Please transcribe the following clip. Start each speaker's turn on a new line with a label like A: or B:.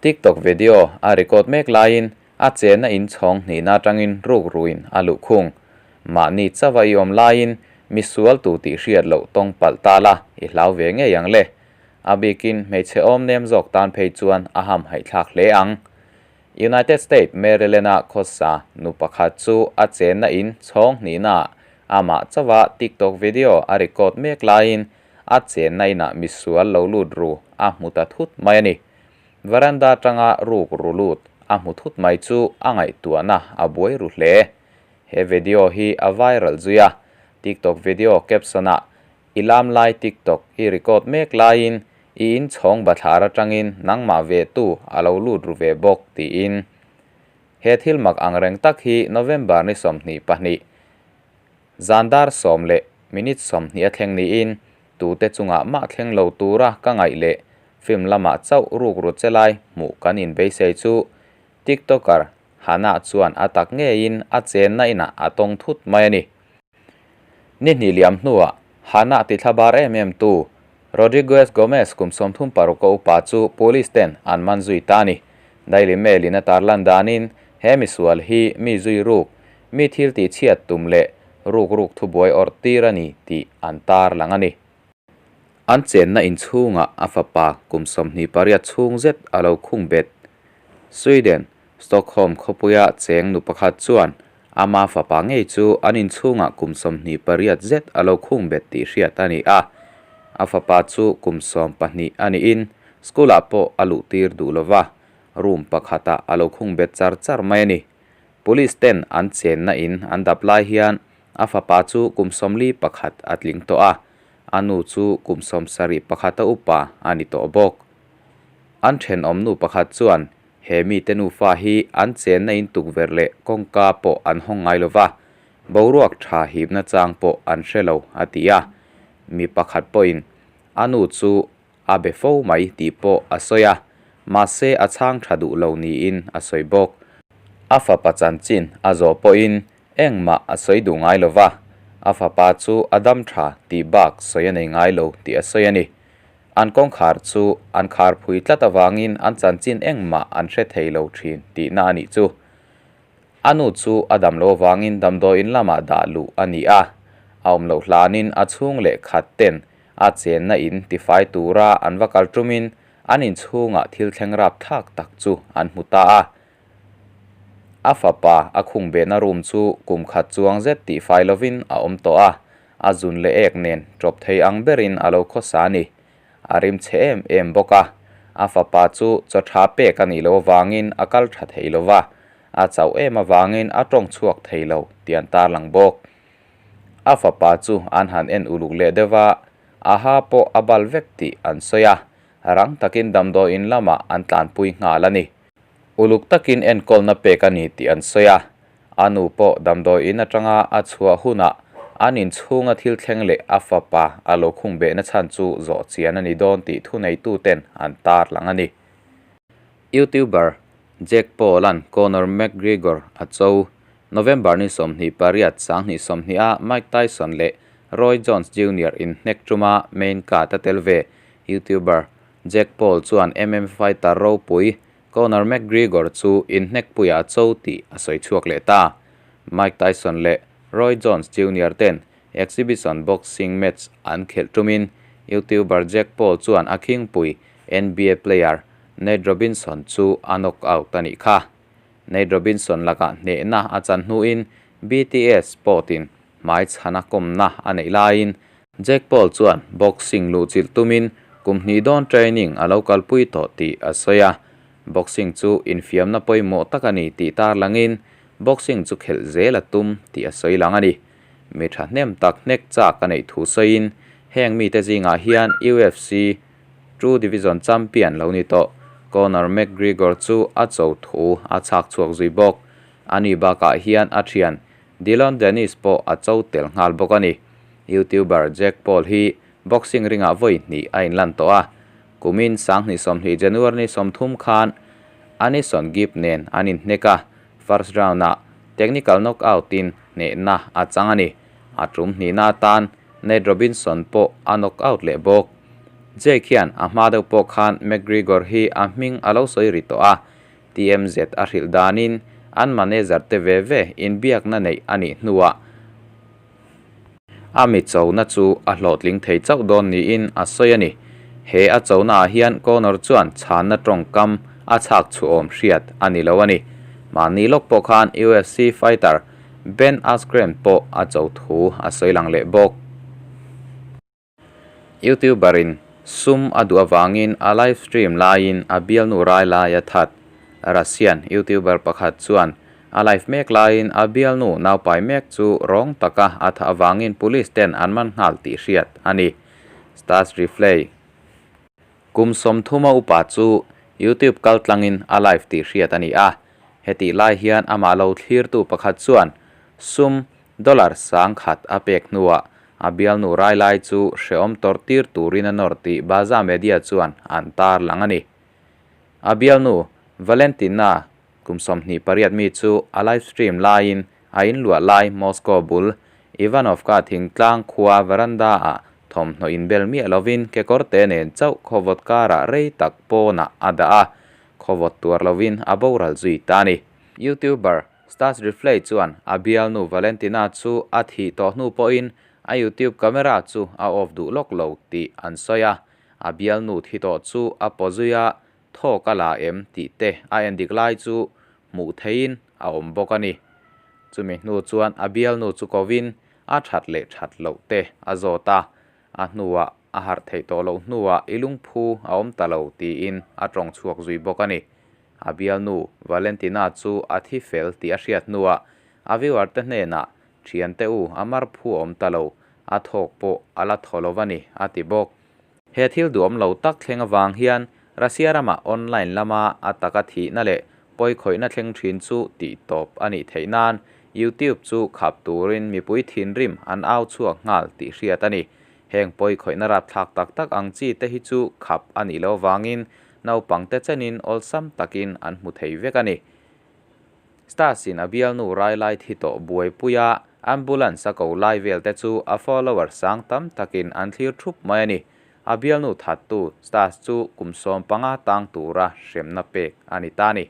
A: TikTok video a record mek laiin a chenna in chhawng hnihna atangin rukruin a luh khung. Mahni chauha i awm laiin misual tu tih hriat loh tawng palh ta la i hlau ve ngei ang le. A bikin hmeichhe awm nem zawk tan phei chuan a hamhaihthlak hle ang. United State Maryland-a khawsa nu pakhat chu a chenna in chhawng hnihnaah amah chauha TikTok video a record mek laiin a chenna inah misual lo lut ru a hmu ta thut mai a ni. Veranda atanga ruk ru lut a hmu thut mai chu a ngaihtuahna a buai ru hle. He video hi a viral zui a, TikTok video caption-ah I lam lai TikTok i record mek laiin i inchhawng bathlar atangin nangmah ve tu a lo lut ru ve bawk tiin. He thil mak angreng tak hi November ni 22 zan dar sawm leh minute 20 a thleng niin tute chungah mah thleng lo tura ka ngaih leh film lamah chauh ruk ru che lai hmuh kan inbeisei chu TikToker Hannah chuan a tak ngeiin a chenna inah a tawng thut mai a ni. Ni hnih liam hnuah Hannah ti thla bar em em tu Rodriguez Gomez kum 36 a upa chu police ten an man zui ta a ni. Daily Mail in a tarlan danin he misual hi mi zui ruk, mi thil tih chhiat tum leh ruk ruk thubuai awrh tir a ni tih an tar lang a ni. An chenna inchhungah a fapa kum 28 chhung zet a lo khung bet. Sweden, Stockholm khawpuia cheng nu pakhat chuan ama fapa ngei chu an inchhungah kum 28 zet a lo khung bet tih hriat a ni a. A fapa chu kum 12 a niin school-ah pawh a luh tir duh lova, room pakhatah a lo khung bet char char mai a ni. Police ten an chenna in an dap lai hian a fapa chu kum 41 a tling tawh a, a nu chu kum 71 a upa a ni tawh bawk. An thenawm nu pakhat chuan he mite nufa hi an chenna in tukverh leh kawngka pawh an hawng ngai lova, boruak tha hipna chang pawh an hre lo a ti a. Mi pakhat pawhin a nu chu a be fo mai tih pawh a sawi a, mahse a chhang tha duh lo niin a sawi bawk. A fapa chanchin a zawh pawhin engmah a sawi duh ngai lova, a fapa chu a dam tha tih bak sawi a nei ngai lo tih a sawi a ni. An kawngkhar chu an khar phui tlat avangin an chanchin engmah an hre thei lo thin tihna a nih chu. A nu chu a dam lo avangin damdawiin lamah dah luh a ni a, a awm loh hlanin a chhung leh khat ten a chenna in tifai tura an va kal tumin an inchhungah thil thleng rap thlak tak chu an hmu ta a. A fapa a khung behna room chu kum khat chuang zet tihfai lovin a awm tawh a, a zun leh ek nen tawp thei ang berin a lo khawsa a ni. A rim chhe em em bawk a, a fapa chu chaw tha pek a nih loh avangin a kal tha thei lo va, a chauh em avangin a tawng chhuak thei lo tih an tarlang bawk. A fapa chu an han en uluk leh deuh a, a ha pawh a bal vek tih an sawi a, rang takin damdawiin lamah an tlanpui nghal a ni. Uluk takin enkawlna pek a ni tih an sawi a, a nu pawh damdawiin atanga a chhuah hunah an inchhunga thil thleng leh a fapa a lo khung behna chhan chu zawh chian a ni dawn tih thuneituten an tarlang a ni. YouTuber Jake Paul-a'n Conor McGregor a cho. November ni 28 2020 a Mike Tyson leh Roy Jones Junior inhnek tuma main card a tel ve. YouTuber Jake Paul chuan MMA fighter ropui Conor McGregor chu inhnek puiah a cho tih a sawi chhuak leh ta. Mike Tyson leh Roy Jones Junior ten exhibition boxing match an khelh tumin YouTuber Jake Paul chuan a khingpui NBA player Nate Robinson chu a knock out a nih kha. Nate Robinson lakah hnehna a chan hnuin BTS pawtin hmai chhana kawmna a neih laiin Jake Paul chuan boxing luh chilh tumin kum hnih dawn training a lo kalpui tawh tih a sawi a. Boxing chu infiamna pawimawh tak a ni tih tarlangin boxing chu khelh zel a tum tih a sawi lang a ni. Mi thahnem tak hnek chak a neih thu sawiin heng mite zingah hian UFC Two Division champion lo ni tawh Conor McGregor chu a cho thu a chhak chhuak zui bawk. Ani bakah hian a thian Dillon Danis pawh a cho tel nghal bawk a ni. YouTuber Jake Paul hi boxing ringah vawi hnih a inlan tawh a. Kumin 2020 January ni 30 khan Anison Gibb nen an inhnek a, first round-ah technical knockout-in hnehna a chang a ni. A tum hnihna atan Nate Robinson pawh a knockout leh bawk. Jake hian a hma deuh pawh khan McGregor hi a hming a lo sawi ri tawh a, TMZ a hrilh danin an manager te ve ve inbiakna neih a nih hnuah a mi chona chu a hlawhtling thei chauh dawn niin a sawi a ni. He a chonaah hian Conor chuan chhanna tawngkam a chhak chhuahawm hriat a ni lo a ni. Mahni lawk pawh khan UFC fighter Ben Askren pawh a cho thu a sawi lang leh bawk. Youtuber in sum a duh avangin a live stream laiin a bialnu rai lai a that. Russian youtuber pakhat chuan a live mek laiin a bialnu naupai mek chu rawng taka a thah avangin police ten an man nghal tih hriat a ni. Stas Rifley. Kum 30 a upa chu YouTube kaltlangin a live tih hriat a ni a. Hetih lai hian amah lo thlirtu pakhat chuan sum Dollar 10,000 a pek hnuah a bialnu rai lai chu hrehawm tawrh tir turin a nawr tih Baza Media chuan an tar lang a ni. A bialnu Valentina kum 28 mi chu a live stream laiin a inluah lai Moscow bul Ivanovka thingtlang khua veranda ah thawmhnaw inbel miah lovin kekawrte nen chauh khawvawt karah rei tak pawnah a dah a, khawvawt tuar lovin a boral zui ta a ni. Youtuber Stas Rifley chuan a bialnu Valentina chu a thih tawh hnu pawhin a YouTube camera chu a off duh lawk lo tih an sawi a, a bialnu thi tawh chu a paw zui a, thawk a la em tih te a en dik lai chu hmuh theihin a awm bawk a ni. Chumi hnu chuan a bialnu chu kovin a that leh that loh te a zawt a, a hnuah a harh theih tawh loh hnuah i lungphu a awm ta lo tiin a tawng chhuak zui bawk a ni. A bialnu Valentina chu a thi fel tih a hriat hnuah a viewer te hnenah thiante u a mar phu a awm ta lo, a thawk pawh a la thaw lo a ni, a ti bawk. He thil duhawm lo tak thleng avang hian Russia ramah online lama a taka thihna leh pawikhawihna thleng thin chu tih tawp a nih theih nan YouTube chu khap turin mipui thinrim an au chhuak nghal tih hriat a ni. Heng pawikhawihna rapthlak tak tak ang chi te hi chu khap a nih loh avangin naupangte chenin awlsam takin an hmu thei vek a ni. Stars-in a bialnu rai lai thi tawh buaipuia ambulance a ko lai vel te chu a follower sang tam takin an thlir thup mai a ni. A bialnu thattu Stars chu kum 15 tang tura hremna pek a ni ta a ni.